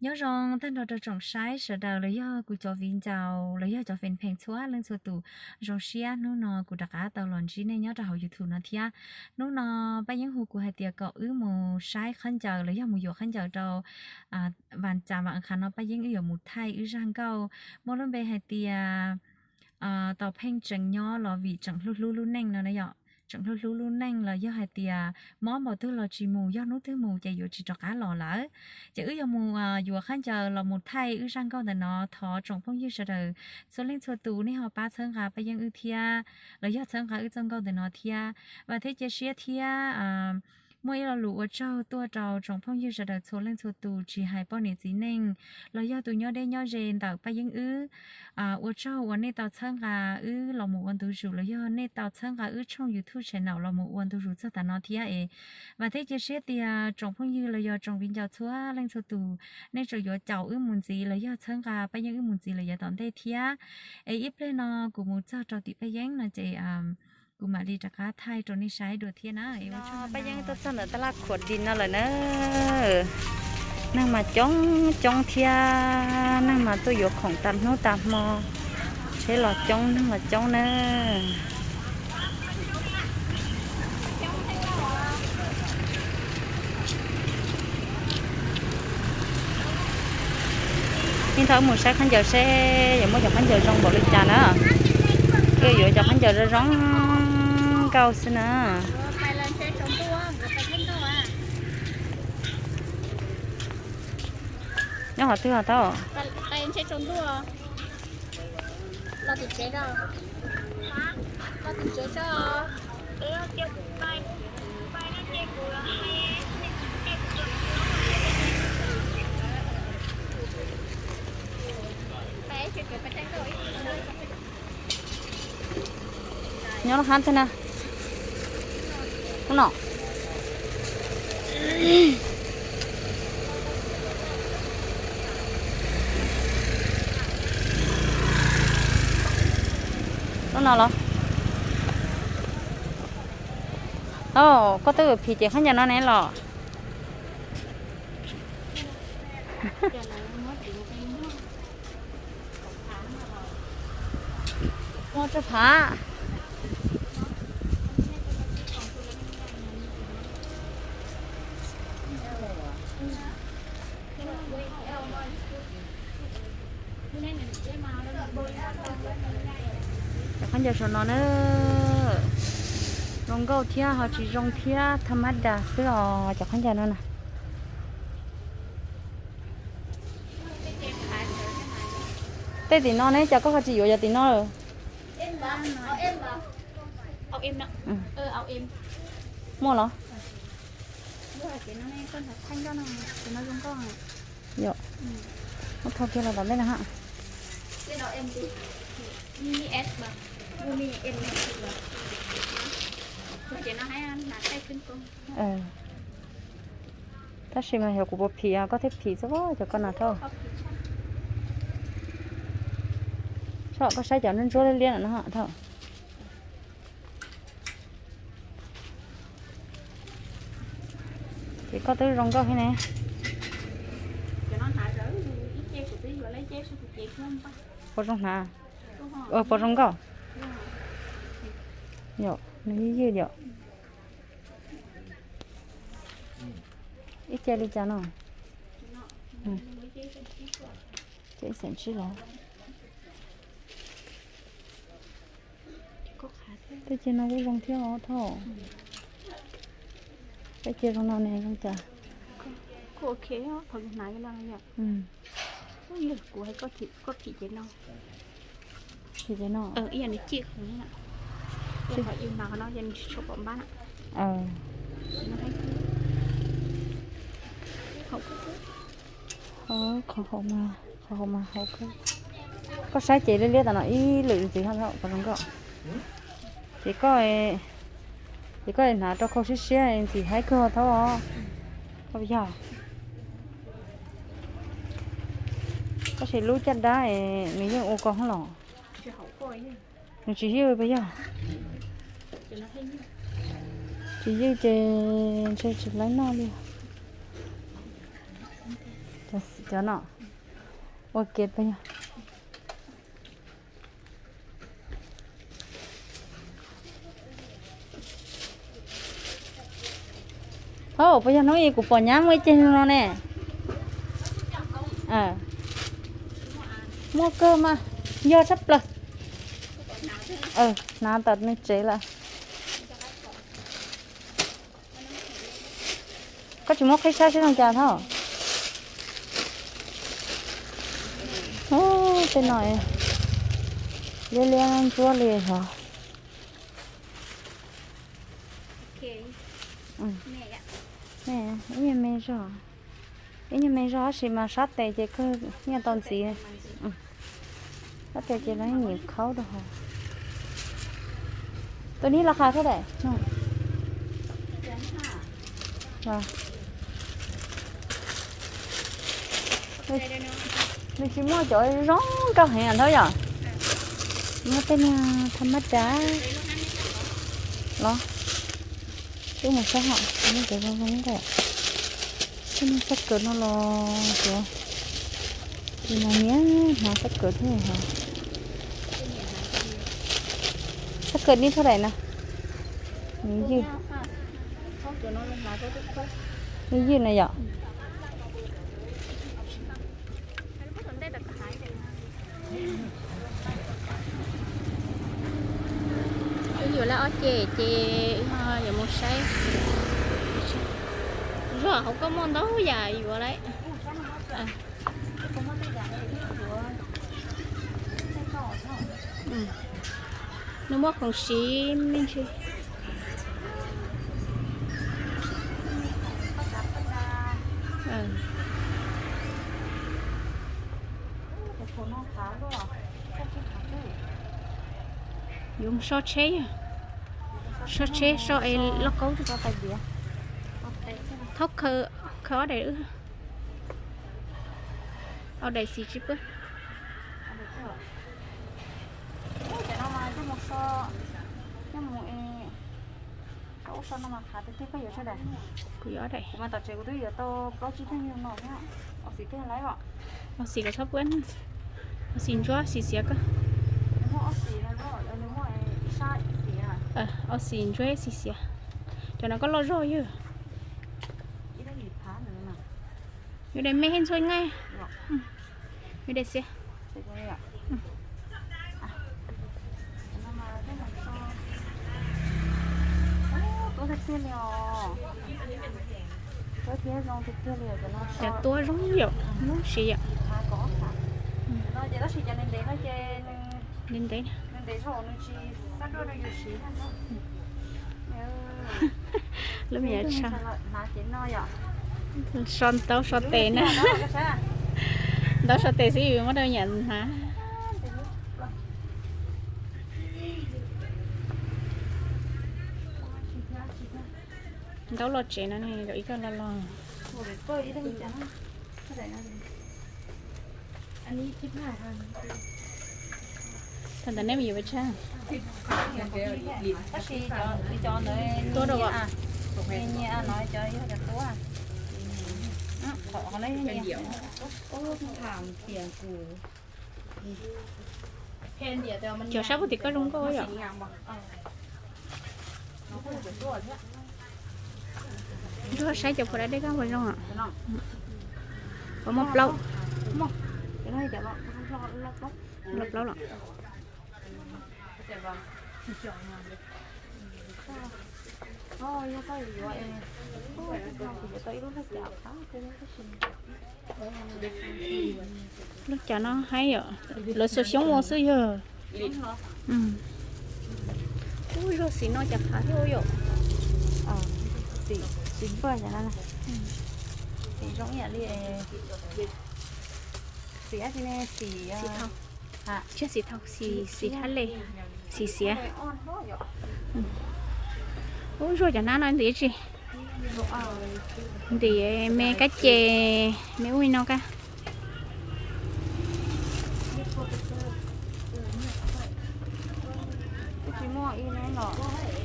Nyob zoo tag nrho rau tsoom saib sawv daws los yog kuv cov viv ncaus los yog cov fan page txhua leej txhua tus. Zoo siab hnub no kuv rov qab tau los ntsib nej nyob rau hauv YouTube no thiab. Hnub no Paj Yeeb hu kuv hais tias kom wb mus saib khaub ncaws los yog mus yuav khaub ncaws rau vas cas vas qha no Paj Yeeb wb yuav mus thaij wb zaj nkauj muaj lub npe hais tias tau pheej tseem nyob los vim tseem hlub hlub lub neej no na yom. Tseem hlub hlub lub neej los yog hais tias mob npaum twg los tsis mus, yog hnub twg mus ces yuav tsis rov qab los lawm. Ces wb yuav mus yuav khaub ncaws los mus thaij wb zaj nkauj ntawm no. Thov tsoom phooj ywg sawv daws txhua leej txhua tus nej ho pab txhawb nqa Paj Yeeb wb thiab, los yog txhawb nqa wb txoj nkauj ntawm no thiab. Vam thiab cia siab thiab muaj ib lo lus ua tsaug tuaj rau tsoom phooj ywg sawv daws txhua leej txhua tus, tsis hais poj niam txiv neej los yog tus nyob deb nyob ze ntawm Paj Yeeb wb. Ua tsaug uas nej tau txhawb nqa wb los mus ua ntu zus los yog nej tau txhawb nqa wb tshooj YouTube channel los mus ua ntu zus txog tav no thiab es. Vam thiab cia siab tias tsoom phooj ywg los yog tsoom viv ncaus txhua leej txhua tus, nej tseem yuav caum wb mus ntxiv los yog txhawb nqa Paj Yeeb wb mus ntxiv lawm yav tom ntej thiab. Es ib pliag no kuv mus txog rau tim Paj Yeeb no ces kuv mam li rov qab thaij rau nej saib dua thiab na. Paj Yeeb tuaj txog ntawm tab laj khuam dis no lawm na. Neeg mas coob coob thiab, neeg mas tuaj yuav khoom tas hnub tas hmo, tsheb los coob neeg los coob na. Yeej thaum wb mus saib khaub ncaws seb yuav muaj cov khaub ncaws zoo npaum li cas na. Wb yuav cov khaub ncaws zoo zoo nkauj xwb na. Nyob qhov twg os tau? Nyob lub hab twg na? Lub no. Lub no los? Koj twb phim ces khaub ncaws no ne los. Muaj tsawg phav? Cov khaub ncaws saum no na, zoo nkauj thiab ho tsis zoo thiab, tha mab das xwb os cov khaub ncaws no na. Tej tim no ne, cas koj ho tsis yuav cov tim no lawm? Muaj los? Yog, muab thau kiag los tom ntej na ha. Tab sis mas yog kuv puas phim, koj thiaj phim xwb cov koj no thauj. Koj saib cov ntsuab ntsuab liab liab no thauj. Ces koj twb zoo nkauj thiab ne. Puas zoo hnav? Puas zoo nkauj? Yog, nws ywj ywj yom. Ib ce li cas no? Ces ib xeem tsib los. Tej ce no kuj zoo thiab os thauj. Tej ce zoo no ne zoo cas? Kuv hnav, kuv hais koj phim ces no, ib yam nws cij qhov no, qhov yus hnav qhov no ces nws tsis tshua pom npab na. Qhov hauv mas, qhov hauv mas hauv kawg. Koj saib ces liab liab tas no ib lwm ntxiv ho thauj kom zoo nkauj. Ces koj, ces koj hnav rau khau siab siab ntxim haib kawg thauj os. Koj puas yog? Tab sis lub caj dab nws yeej ua koj hoob los. Nws tsis ywj puas yog? Tsis ywj ces ntshe tsis laib noj li. Cov no ua ke peb yog. Hauj, puas yog hnub i kuv pom nyab muaj ib ceg no ne? Muaj kawg mas, yog tshaj plaws. Hnav tom nws tsev lawm. Koj tsis muab qhib saib seb zoo cas thov. Ub, tej no liab liab ntsuab li hov. Ib nyuag me zog, ib nyuag me zog tab sis mas sab tes ces kawg nyiaj tau ntxiv. Sab tes ces lawv nyiam khaub rau hauv. Tus nib los qas sab daim. Nws tsis muaj cov zoo nkauj heev ntawd yom. Muaj tej niag tha mab dav los. Wb mus saib hos, muaj cov zoo zoo nkauj. Tej niag xab kaws no los cov, tus no nyiam hnav xab kaws thiab hos. Xab kaws nib thaum daim na. Nws ywj, nws ywj na yom. Wb yuav lawm ob ce ces wb yuav mus saib. Zog hauv koj muaj ntau yam yuav lawm. Nws muaj khoom siv me ntsis. Yuav mus so tsheb yog, so tsheb so es lauj kaub. Thaub khaws, khaws ob daim, ob daim xis tsis pub. Kuv yuav ob daim. Ob xis koj txhob pub, ob xis ntsuab xis xiav koj. Ob xis ntsuab xis xiav. Cov no koj loj zog yog. Yus daim me ntxhua nqaij. Yus daim xiav. Tuab tiag tiag li os. Tuab tiag zoo tiag tiag li os. Cov tuab zoo yom, lub siv yom. Ntev ntev. Ntev ntev. Lub me nyuam tsho. So ntaub so tes na. Ntaub so tes xwb yus muab rau me nyuam hnav. Ntaub los tsev no ne, kom ib co los los. Thaum ntawd nej mus yuav pes tsawg? Tuab rau os. Cov sab puag tim koj zoo nkauj yom. Ntsuag saib cov phuam dab dej koj puas zoo os? Puas muaj plaub? Los plaub los. Lub cav no haib yom, lawv xuas xyoob ua xwb yog. Ub, zog xim no cas qhav thiab yom. Xim npaj cas no. Xim zoo ib yam li xim, xim, xim thau, xim thab le, xim xiav. Ub, zuag cov hnab no ntim tsi? Ntim me kab ces me ub li no kab.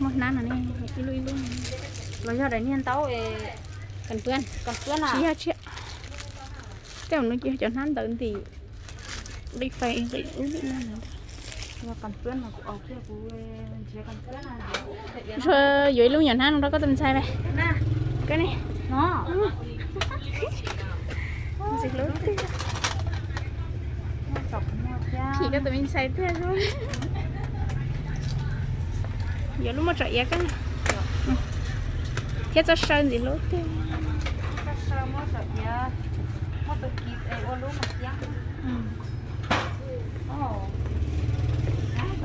Muaj hnab no ne, ib lub ib lub. Los yog daim niag ntaub es, kas pwb, kas pwb na. Tsis yog, tsis yog. Tej no ces cov hnab ntawd ntim nqi fais nqi ub. Ntsuag yuav ib lub nyuam hnab no rau koj tus me ntxhais me. Koj ne? Ntxim hlub tiag. Phim koj tus me ntxhais tiag. Yuav lub muaj tsom iav koj thiab txoj saw ntxim hlub tiag.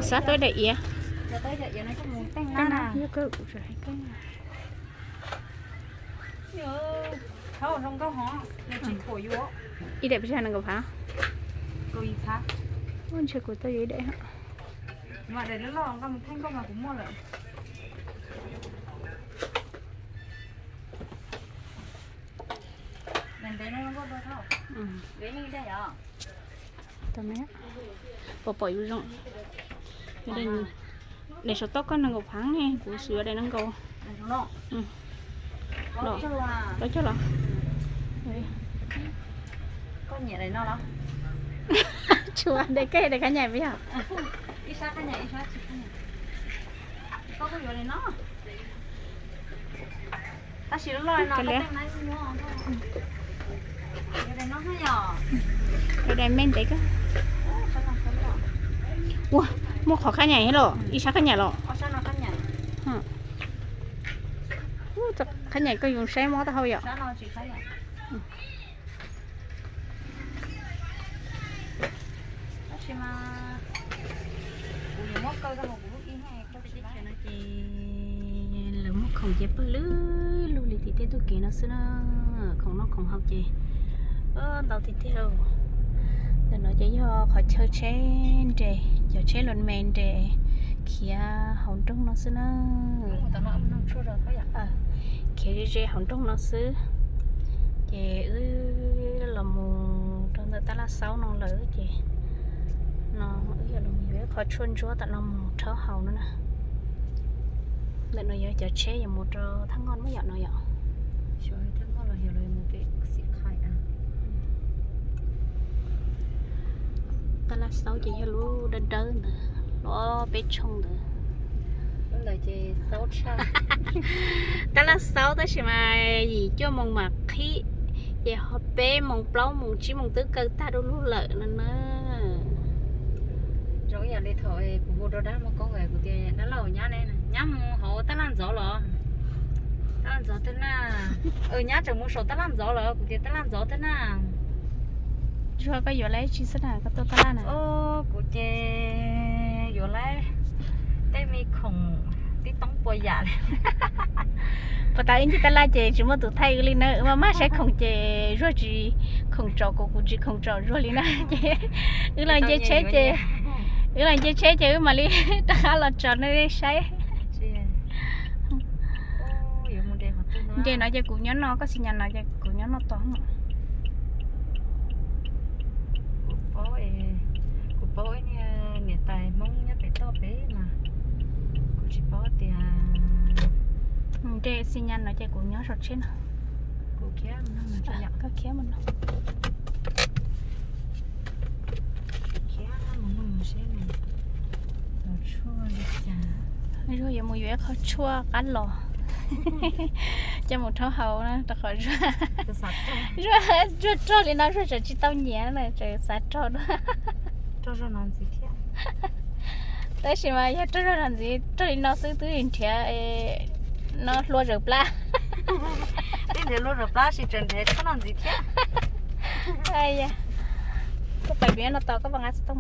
Xav tau daim iav. Ib daim pes tsawg nees nkaum phav? Ntshe kuv tau yuav ib daim. Pom pom yus zoo. Daim saum toj koj nees nkaum phav ne, kuv xav yuav daim nees nkaum. Los, los coj los. Tsis ua daim koj daim khav nyaim puas yog? Tab sis loj loj no. Daim me ntev kawg. Ua, muaj qhov khav nyaim los, ib sab khav nyaim los. Khav nyaim koj yuav saib mob taub hau yom. Lawv muab khoom ces pawg lug lug li tim tej tug kev no xwb na. Khoom noj khoom haus ces ntau tiag tiag. Ntawm no ces yog qhov chaw tsheb nres, cov tsheb los me nres khiav hauv nroog no xwb na. Khiav ze ze hauv nroog no xwb. Ces wb los mus rau ntawm tab laj xaub no lawm ces no wb yuav los yuav ib qho tshuaj ntsuab tom no mus rhaub haus no na. Ntawm no yog cov tsheb yuav mus rau Thab Nkoj muab yom no yom. Tab laj xaub ces yog lub dawb dawb ntawd, lub ob peb tshooj ntawd. Tab laj xaub tab sis mas yim cuaj moos mam qhib, ces ho peb moos plaub moos tsib moos twb kaw tag du lug lawm no na. Zoo ib yam li thaum kuv hu rau dab Muaj Koob kuv tias dab laug nyab ne, nyab mus hauv tab laj ntxov los, tab laj ntxov twg na, nyab tseem mus saum tab laj ntxov los kuv tias tab laj ntxov twg na. Tsuas koj yuav lawv tsi xwb na koj tuaj tab laj na? Kuv ces yuav lawv tej me khoom tib toob puas yam li. Puas tas wb ncig tab laj ces tsis muaj tus thaij wb li na, wb maj maj saib khoom ces Zuag tsis khoom tsom kuv, kuv tsis khoom tsom Zuag li na ces wb los nce tsheb ces, wb los nce tsheb ces wb mam li rov qab los tsom nej saib. Nce no ces kuv nyob no, koj xi nyas no ces kuv nyob no tos. Kuv paub, kuv paub ib niag niam tais Hmoob nyob pem toj pem mas kuv tsis paub tias. Nce xi nyas no ces kuv nyob saum tsheb no. Kuv khiav mus no, koj khiav mus no. Khiav mus no seb nws los tshuaj li cas. Zuag yuav mus yuav ib qho tshuaj qab los coj mus rhaub haus na, rau qhov Zuag, Zuag rog li no Zuag tseem tsis tau nyiam na, tseem xav rog dua. Tab sis mas yog rog zog no ntxiv, rog li no xwb twb nrhiav no hlua zawv plab. Twb nrhiav hlua zawv plab sis tseem nrhiav rog no ntxiv thiab. Koj pais kuv nyob no tos koj, nqa xov tooj.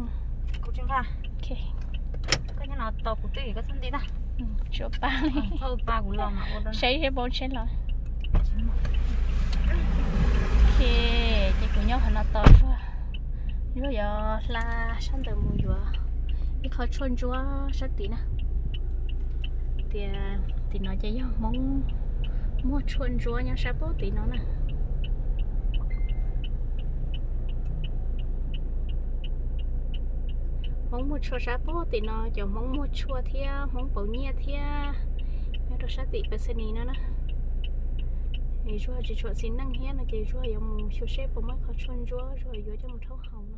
Koj nyob no tos kuv twb ywm koj txhob nti na. Tsis ua pa li. Saib seb puas tsheb los. Ces kuv nyob qhov no tos Zuag, Zuag yuav hla sab ntawd mus yuav ib qho tshuaj ntsuab sab tid na. Tias tim no ces yog Hmoob muag tshuaj ntsuab nyob sab puag tim no na. Hmoob muag tshuaj sab puag tim no, cov Hmoob muag tshuaj thiab Hmoob pauv nyiaj thiab nyob rau sab tim Pes Xes Nis no na. Es Zuag tsis tshua xis neej thiab no ces Zuag yuav mus xyuas seb puas muaj qhov tshuaj ntsuab, Zuag yuav coj mus rhaub haus no.